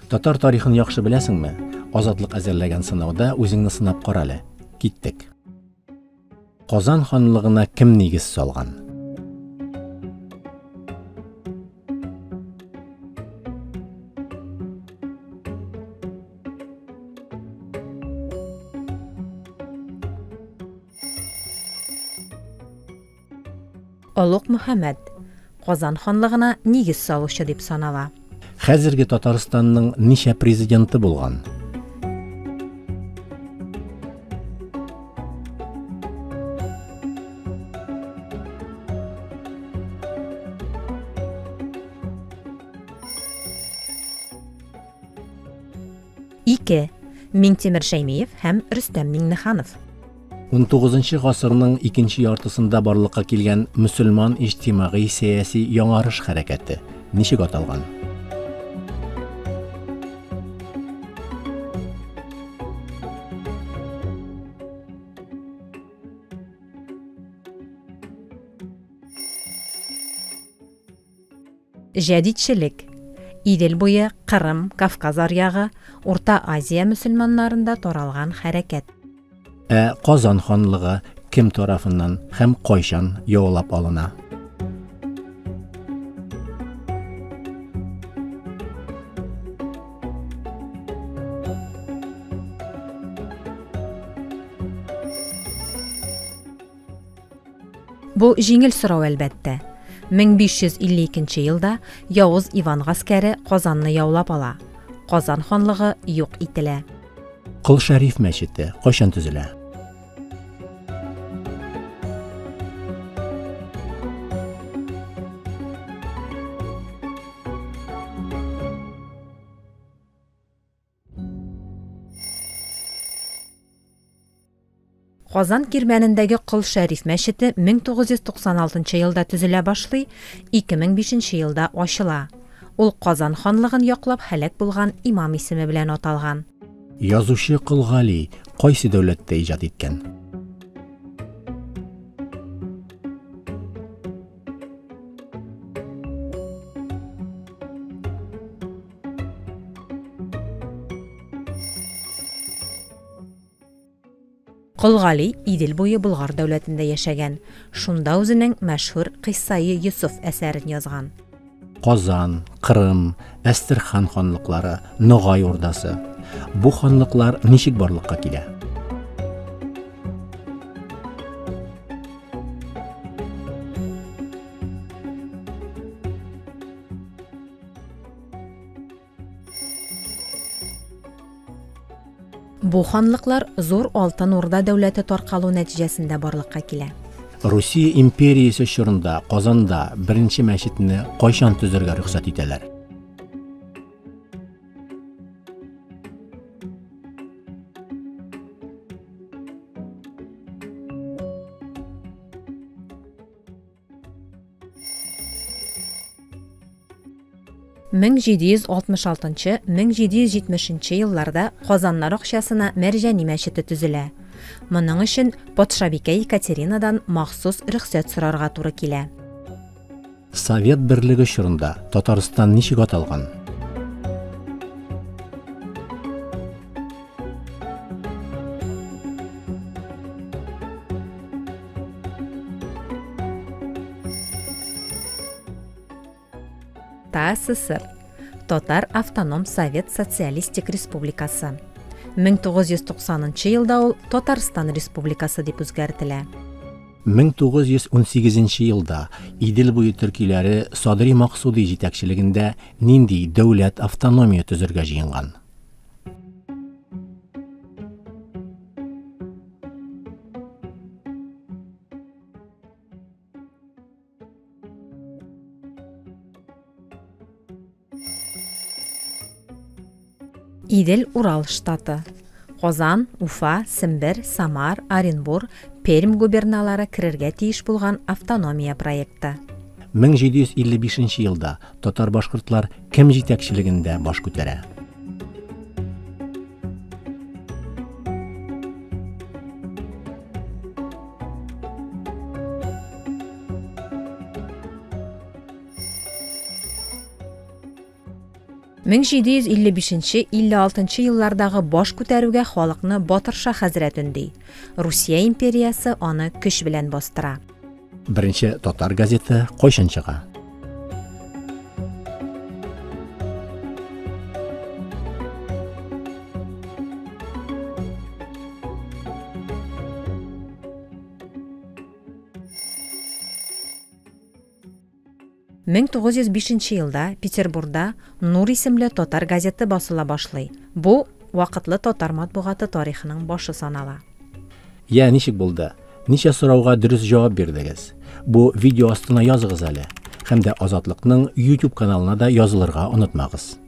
Татар тарихын яхшы беләсеңме? Азатлык әзерләгән сынауда үзеңне сынап кара әле. Киттек. Казан ханлыгына кем нигез салган? Олуг Мөхәммәд Казан ханлыгына нигез салучы дип санала. Хәзерге Татарстанның ничә президенты булган? Ике. Миңтимер Шәймиев һәм Рөстәм Миңнеханов. 19 гасырның икенче яртысында барлыкка килгән мөселман иҗтимагый сәяси яңарыш хәрәкәте ничек аталган? Җәдитчелек. Идел буе, Кырым, Кавказ аръягы, Урта Азия мөселманнарында таралган хәрәкәт. Ә Казан ханлыгы кем тарафыннан һәм кайчан яулап алына? Бу җиңел сорау, әлбәттә. 1552 елда Явыз Иван гаскәре Казанны яулап ала. Казан ханлыгы юк ителә. Кол Шәриф мәчете кайчан төзелә? Казан Кирмәнендәге Кол Шәриф мәчете 1996 елда төзелә башлый, 2005 елда ачыла. Ул Казан ханлыгын яклап һәлак булган имам исеме белән аталган. Язучы Кол Гали кайсы дәүләттә иҗат иткән? Кол Гали Идел буе Болгар дәүләтендә яшәгән, шунда үзенең мәшһүр Кыйссаи Йосыф әсәрен язган. Казан, Кырым, Әстерхан ханлыклары, Ногай Урдасы. Бу ханлыклар ничек барлыкка килә? Бу ханлыклар Зур Алтын Урда дәүләте таркалу нәтиҗәсендә барлыкка килә. Русия империясе чорында Казанда беренче мәчетне кайчан төзергә рөхсәт итәләр? 1766-1770 елларда Казаннар акчасына Мәрҗани мәчете төзелә. Моның өчен патшабикә Екатеринадан махсус рөхсәт сорарга туры килә. Совет берлеге чорында Татарстан ничек аталган? ТАССР, Татар автоном совет социалистик республикасы. 1990 елда ул Татарстан Республикасы дип үзгәртелә. 1918 елда Идел буе төркиләре Садри Максуди җитәкчелегендә нинди дәүләт автономия төзергә җыенган? Идел-Урал штаты. Казан, Уфа, Сембер, Самар, Оренбур, Пермь губерналары керергә тиеш булган автономия проекты. 1755 елда татар-башкортлар кем җитәкчелегендә баш күтәрә? 1755-56 еллардагы баш күтәрүгә халыкны Батырша хәзрәт өнди. Русия империясе аны көч белән бастыра. Беренче татар газеты кайчан чыга? 1905 елда Петербурда Нур исемле татар газеты басыла башлый. Бу вакытлы татар матбугаты тарихының башы санала. Я, ничек булды? Ничә сорауга дөрес җавап бирдегез? Бу видео астына языгыз әле. Һәм дә Азатлыкның YouTube каналына да язылырга онытмагыз.